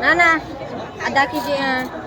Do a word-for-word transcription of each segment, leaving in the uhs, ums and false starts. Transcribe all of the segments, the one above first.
ना ना, आधा कीजिए। हाँ।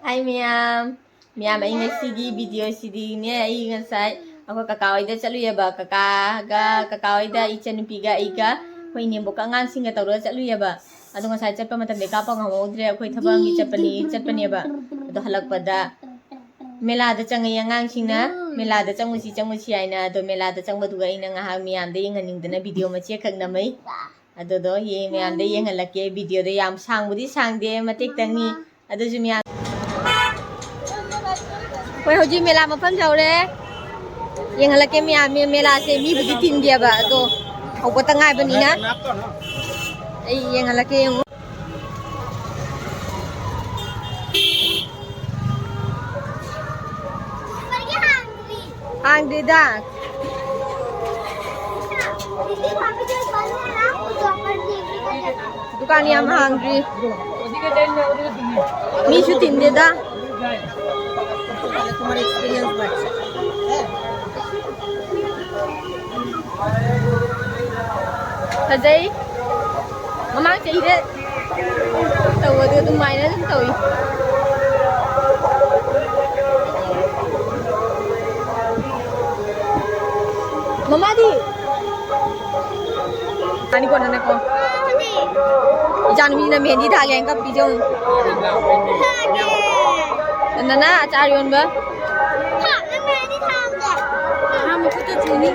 Hi ꯃꯌꯥꯝ꯫ ꯃꯌꯥꯝ, ꯑꯩ ꯉꯁꯤꯒꯤ video ꯁꯤꯗꯤꯅꯦ, ꯑꯩ ꯉꯁꯥꯏ ꯑꯩꯈꯣꯏ ꯀꯀꯥ ꯍꯣꯏꯗ ꯆꯠꯂꯨꯏꯌꯦꯕ꯫ ꯀꯀꯥꯒ, ꯀꯀꯥ ꯍꯣꯏꯗ ꯏꯆꯟꯅꯨꯄꯤꯒ ꯑꯩꯒ ꯑꯩꯈꯣꯏ ꯏꯅꯦꯝꯕꯣꯛꯀ ꯑꯉꯥꯡꯁꯤꯡꯒ ꯇꯧꯔꯒ ꯆꯠꯂꯨꯏꯌꯦꯕ꯫ ꯑꯗꯣ ꯉꯁꯥꯏ ꯆꯠꯄ ꯃꯇꯝꯗ ꯀꯥꯞꯄ ꯉꯝꯍꯧꯗ꯭ꯔꯦ, ꯑꯩꯈꯣꯏ ꯊꯕꯛ ꯑꯃꯒꯤ ꯆꯠꯄꯅꯤ, ꯆꯠꯄꯅꯦꯕ꯫ ꯑꯗꯣ ꯍꯜꯂꯛꯄꯗ ꯃꯦꯂꯥꯗ ꯆꯪꯉꯛꯑꯦ ꯑꯉꯥꯡꯁꯤꯡꯅ, "ꯃꯦꯂꯥꯗ ꯆꯪꯉꯨꯁꯤ, ꯆꯪꯉꯨꯁꯤ" ꯍꯥꯏꯅ꯫ ꯑꯗꯣ ꯃꯦꯂꯥꯗ ꯆꯪꯕꯗꯨꯒ ꯑꯩꯅ ꯉꯥꯏꯍꯥꯛ ꯃꯌꯥꯝꯗ ꯌꯦꯡꯍꯟꯅꯤꯡꯗꯅ video ꯃꯆꯦꯠꯈꯛ ꯅꯝꯃꯛꯏ꯫ ꯑꯗꯨꯗꯣ ꯌꯦꯡ-, ꯃꯌꯥꯝꯗ ꯌꯦꯡꯍꯜꯂꯛꯀꯦ꯫ Videoꯗꯣ ꯌꯥꯝ ꯁꯥꯡꯕꯨꯗꯤ ꯁꯥꯡꯗꯦ, ꯃꯇꯦꯛꯇꯪꯅꯤ꯫ ꯑꯗꯨꯁꯨ ꯃꯌꯥꯝ, ꯑꯩꯈꯣꯏ ꯍꯧꯖꯤꯛ ꯃꯦꯂꯥ ꯃꯐꯝ ꯌꯧꯔꯦ꯫ ꯌꯦꯡꯍꯜꯂꯛꯀꯦ ꯃꯌꯥꯝ, ꯃꯦ-, ꯃꯦꯂꯥꯁꯦ ꯃꯤꯕꯨꯗꯤ ꯇꯤꯟꯗꯦꯕ, ꯑꯗꯣ ꯍꯧꯕꯇ ꯉꯥꯏꯕꯅꯤꯅ ꯑꯩ ꯌꯦꯡꯍꯜꯂꯛꯀꯦ, ꯌꯦꯡꯉꯨ꯫ ꯍꯥꯡꯗꯦꯗ꯫ ꯗꯨꯀꯥꯟ ꯌꯥꯝ ꯍꯥꯡꯗ꯭ꯔꯤ꯫ ꯃꯤꯁꯨ ꯇꯤꯟꯗꯦꯗ꯫ ꯐꯖꯩ꯫ ꯃꯃꯥꯡ ꯆꯍꯤꯗ ꯇꯧꯕꯗꯣ ꯑꯗꯨꯃꯥꯏꯅ ꯑꯗꯨꯝ ꯇꯧꯏ꯫ ꯃꯃꯥꯗꯤ? ꯑꯅꯤ ꯀꯣꯟꯅꯅꯦꯀꯣ꯫ ꯏꯆꯥꯅꯨꯄꯤꯅ ꯃꯦꯍꯦꯟꯗꯤ ꯊꯥꯒꯦ ꯍꯥꯏꯅ ꯀꯞꯄꯤꯁꯦ ꯌꯦꯡꯉꯨ꯫ ꯅꯅꯥ ꯑꯆꯥꯔ ꯌꯣꯟꯕ꯫ ꯍꯥ, ꯅꯪ ꯃꯦꯍꯦꯟꯗꯤ ꯊꯥꯕꯗꯣ? ꯑꯍꯥꯟꯕ ꯈꯨꯠꯇ ꯆꯨꯅꯤ꯫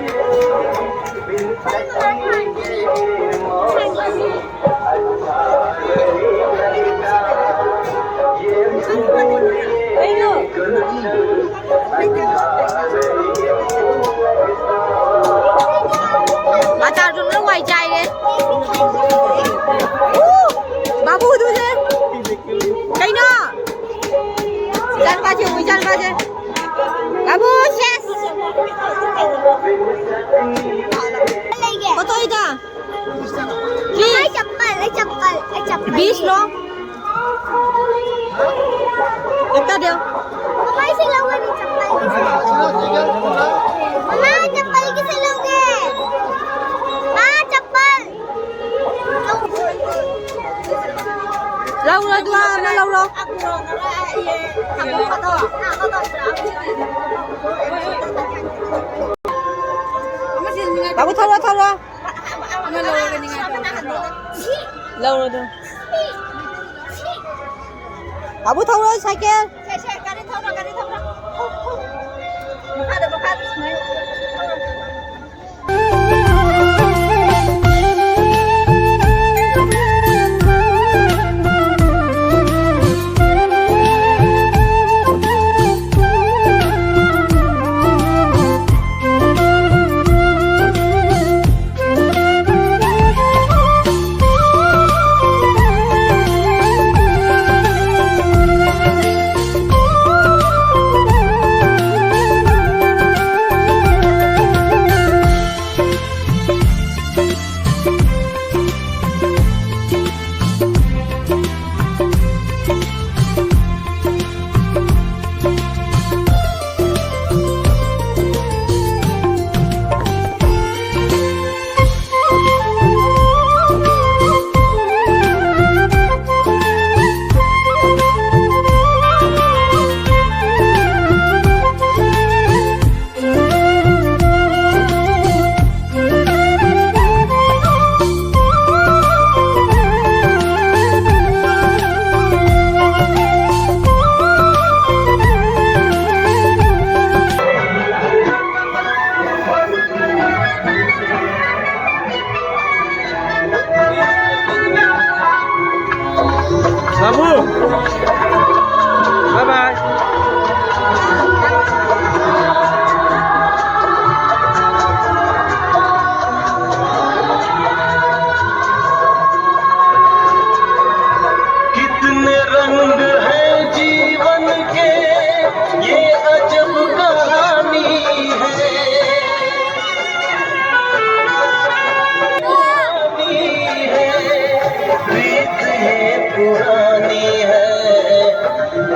ꯑꯆꯥꯔꯗꯨ ꯂꯣꯏ ꯋꯥꯏ ꯆꯥꯏꯔꯦ꯫ ꯎ! ꯕꯥꯕꯨꯗꯨꯁꯦ ꯀꯩꯅꯣ? ꯏꯆꯥꯅꯨꯄꯥꯁꯦ ꯌꯦꯡꯉꯨ, ꯏꯆꯥꯅꯨꯄꯥꯁꯦ꯫ ꯕꯥꯕꯨ, ꯁꯦꯁ! ꯐꯣꯇꯣ ꯏꯗ꯫ ꯃꯃꯥꯏ ꯆꯞ ꯄꯤꯁꯂꯣ꯫ ꯂꯦꯞꯇꯗꯦ꯫ ꯃꯃꯥꯏꯁꯦ ꯂꯧꯒꯅꯤ, ꯆꯞꯄꯜꯒꯤꯁꯦ꯫ ꯃꯃꯥ, ꯆꯞꯄꯜꯒꯤꯁꯦ ꯂꯧꯒꯦ꯫ ꯃꯥ, ꯆꯞꯄꯜ꯫ ꯂꯧꯔꯣ, ꯑꯗꯨ ꯑꯃ ꯂꯧꯔꯣ꯫ ꯕꯥꯕꯨ, ꯊꯧꯔꯣ, ꯊꯧꯔꯣ꯫ ꯂꯧꯔꯣ ꯑꯗꯨ꯫ ꯕꯥꯕꯨ ꯊꯧꯔꯣ ꯁꯥꯏꯀꯦꯜ꯫ ꯁꯦ, ꯁꯦ, ꯒꯥꯔꯤ ꯊꯧꯔꯣ, ꯒꯥꯔꯤ ꯊꯧꯔꯣ꯫ ꯃꯈꯥꯗ, ꯃꯈꯥꯗ ꯁꯨꯃꯥꯏꯅ꯫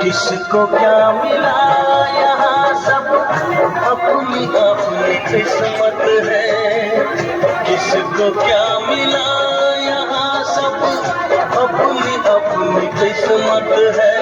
किसको क्या मिला यहाँ, सब अपनी अपनी किस्मत है। किसको क्या मिला यहाँ, सब अपनी अपनी किस्मत है।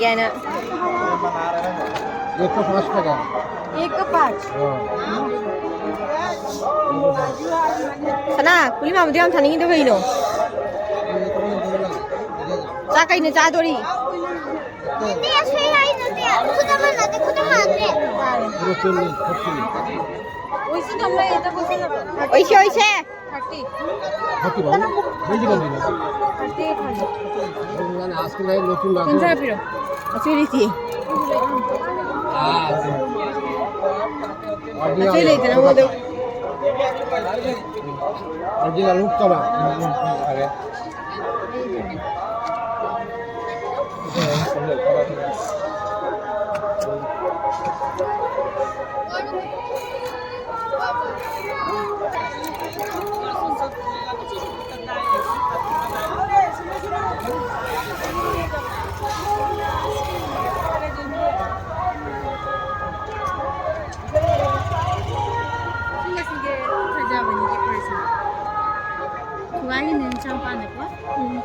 ꯀꯥꯏꯅ꯫ ꯑꯦꯛꯀ ꯄꯥꯁ꯫ ꯁꯅꯥ, ꯀꯨꯂꯤ ꯃꯥꯃꯗꯤ ꯌꯥꯝ ꯊꯥꯅꯤꯡꯉꯤꯗꯣ ꯀꯩꯅꯣ? ꯆꯥꯛ ꯀꯩꯅ ꯆꯥꯗꯣꯔꯤ? ꯅꯠꯇꯦ, ꯑꯁꯤ ꯑꯩ ꯅꯠꯇꯦ꯫ ꯈꯨꯗꯝ ꯅꯠꯇꯦ, ꯈꯨꯗꯝ ꯅꯠꯇꯦ꯫ ꯑꯣꯏꯁꯦ, ꯑꯣꯏꯁꯦ꯫ ꯊꯥꯔꯇꯤ꯫ ꯊꯥꯔꯇꯤ ꯂꯧ꯫ ꯅꯪꯗꯤ ꯀꯝꯗꯧꯅꯣ? Thirty thirty. ꯅꯪ ꯑꯥꯏꯁ ꯀ꯭ꯔꯤꯝ ꯂꯩ, ꯂꯣꯏꯁꯤꯟ ꯂꯥꯛꯑꯣ꯫ ꯀꯨꯟꯊ꯭ꯔꯥ ꯄꯤꯔꯣ꯫ ꯑꯆꯣꯏ ꯂꯩꯇꯦ꯫ ꯑꯥ, ꯑꯗꯨ꯫ ꯑꯆꯣꯏ ꯂꯩꯇꯦ ꯅꯉꯣꯟꯗ꯫ ꯑꯗꯨ ꯂꯨꯞ ꯇꯧꯔ꯫ ꯎꯝ, ꯎꯝ, ꯎꯝ, ꯐꯔꯦ꯫ ꯁꯤꯒ ꯁꯤꯒ ꯐꯖꯕꯅꯤ decoration꯫ ꯈ꯭ꯋꯥꯏꯒꯤ ꯅꯦꯟ ꯆꯥꯝꯄꯥꯟꯅꯀꯣ꯫ ꯎꯝ꯫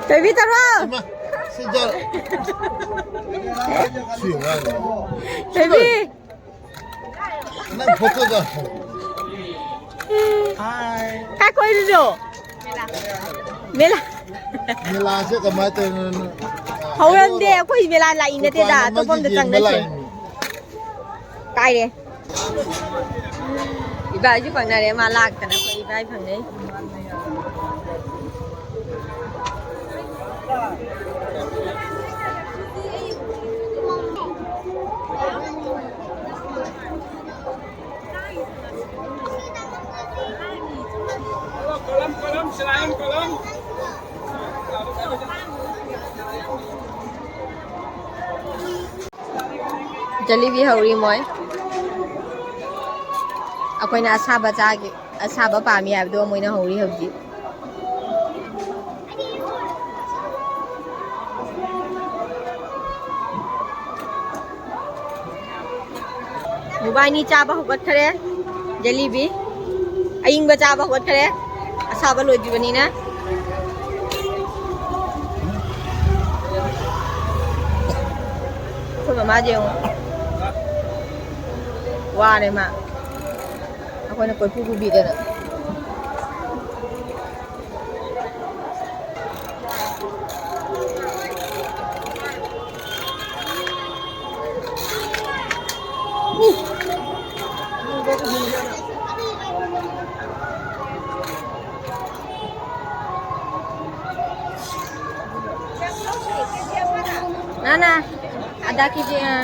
ꯕꯦꯕꯤ ꯇꯧꯔꯣ꯫ ꯏꯃꯥ, ꯁꯤ ꯖ-, ꯁꯤ ꯑꯉꯥꯡꯁꯦ꯫ ꯕꯦꯕꯤ꯫ ꯅꯪ ꯐꯣꯇꯣꯗ꯫ ꯀꯥꯏ ꯀꯣꯏꯔꯨꯁꯣ? ꯃꯦꯂꯥ꯫ ꯃꯦꯂꯥꯁꯦ ꯀꯃꯥꯏꯅ ꯇꯧꯔꯤꯅꯣ? ꯍꯧꯔꯝꯗꯦ, ꯑꯩꯈꯣꯏ ꯃꯦꯂꯥ ꯂꯥꯛꯏ ꯅꯠꯇꯦꯗ, ꯗꯨꯀꯥꯟ ꯑꯇꯣꯞꯄ ꯑꯃꯗ ꯑꯃꯒꯤ ꯌꯦꯡꯕ ꯆꯪꯉꯁꯦ꯫ ꯂꯥꯛꯏꯅꯤ꯫ ꯀꯥꯏꯔꯦ꯫ ꯏꯕꯥꯏꯁꯨ ꯐꯪꯅꯔꯦ, ꯃꯥ ꯂꯥꯛꯇꯅ ꯑꯩꯈꯣꯏ ꯏꯕꯥꯏ ꯐꯪꯅꯩ꯫ ꯀꯂꯝ, ꯀꯂꯝ, ꯁꯤꯂꯥꯏꯝ, ꯀꯂꯝ꯫ ꯖꯂꯤꯕꯤ ꯍꯧꯔꯤ ꯃꯣꯏ꯫ ꯑꯩꯈꯣꯏꯅ ꯑꯁꯥꯕ ꯆꯥꯒꯤ, ꯑꯁꯥꯕ ꯄꯥꯝꯃꯤ ꯍꯥꯏꯕꯗꯣ ꯃꯣꯏꯅ ꯍꯧꯔꯤ ꯍꯧꯖꯤꯛ꯫ ꯃꯣꯕꯥꯏꯅꯤ ꯆꯥꯕ ꯍꯧꯒꯠꯈꯔꯦ꯫ ꯖꯦꯂꯤꯕꯤ ꯑꯏꯪꯕ ꯆꯥꯕ ꯍꯧꯒꯠꯈꯔꯦ꯫ ꯁꯥꯕ ꯂꯣꯏꯗ꯭ꯔꯤꯕꯅꯤꯅ꯫ ꯑꯩꯈꯣꯏ ꯃꯃꯥꯁꯦ ꯌꯦꯡꯉꯣ, ꯋꯥꯔꯦ ꯃꯥ, ꯑꯩꯈꯣꯏꯅ ꯀꯣꯏꯄꯨ ꯄꯨꯕꯤꯗꯅ꯫ ना ना, आधा कीजिए। हाँ।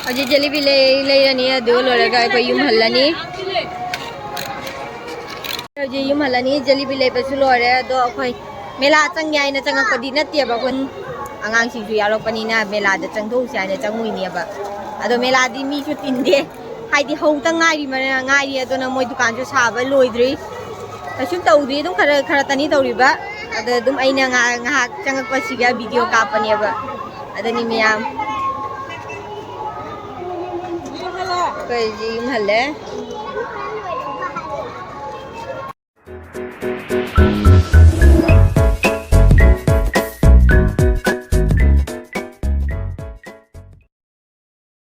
ꯍꯧꯖꯤꯛ ꯖꯤꯂꯤꯕꯤ ꯂꯩ-, ꯂꯩꯔꯅꯤ, ꯑꯗꯨ ꯂꯣꯏꯔꯒ ꯑꯩꯈꯣꯏ ꯌꯨꯝ ꯍꯜꯂꯅꯤ꯫ ꯍꯧꯖꯤꯛ ꯌꯨꯝ ꯍꯜꯂꯅꯤ, ꯖꯤꯂꯤꯕꯤ ꯂꯩꯕꯁꯨ ꯂꯣꯏꯔꯦ꯫ ꯑꯗꯣ ꯑꯩꯈꯣꯏ ꯃꯦꯂꯥ ꯆꯪꯉꯦ ꯍꯥꯏꯅ ꯆꯪꯉꯛꯄꯗꯤ ꯅꯠꯇꯦꯕ, ꯑꯩꯈꯣꯏ ꯑꯉꯥꯡꯁꯤꯡꯁꯨ ꯌꯥꯎꯔꯛꯄꯅꯤꯅ ꯃꯦꯂꯥꯗ ꯆꯪꯊꯣꯛꯎꯁꯦ ꯍꯥꯏꯅ ꯆꯪꯉꯨꯏꯅꯦꯕ꯫ ꯑꯗꯣ ꯃꯦꯂꯥꯗꯤ ꯃꯤꯁꯨ ꯇꯤꯟꯗꯦ, ꯍꯥꯏꯗꯤ ꯍꯧꯇ ꯉꯥꯏꯔꯤ, ꯉꯥꯏꯔꯤ꯫ ꯑꯗꯨꯅ ꯃꯣꯏ ꯗꯨꯀꯥꯟꯁꯨ ꯁꯥꯕ ꯂꯣꯏꯗ꯭ꯔꯤ, ꯀꯩꯁꯨꯝ ꯇꯧꯗ꯭ꯔꯤ, ꯑꯗꯨꯝ ꯈꯔ ꯈꯔ ꯇꯅꯤ ꯇꯧꯔꯤꯕ꯫ ꯑꯗ ꯑꯗꯨꯝ ꯑꯩꯅ ꯉꯥꯏꯍꯥꯛ, ꯉꯥꯏꯍꯥꯛ ꯆꯪꯉꯛꯄꯁꯤꯒ ꯚꯤꯗꯤꯑꯣ ꯀꯥꯞꯄꯅꯦꯕ꯫ ꯑꯗꯨꯅꯤ ꯃꯌꯥꯝ, ꯑꯩꯈꯣꯏ ꯍꯧꯖꯤꯛ ꯌꯨꯝ ꯍꯜꯂꯦ꯫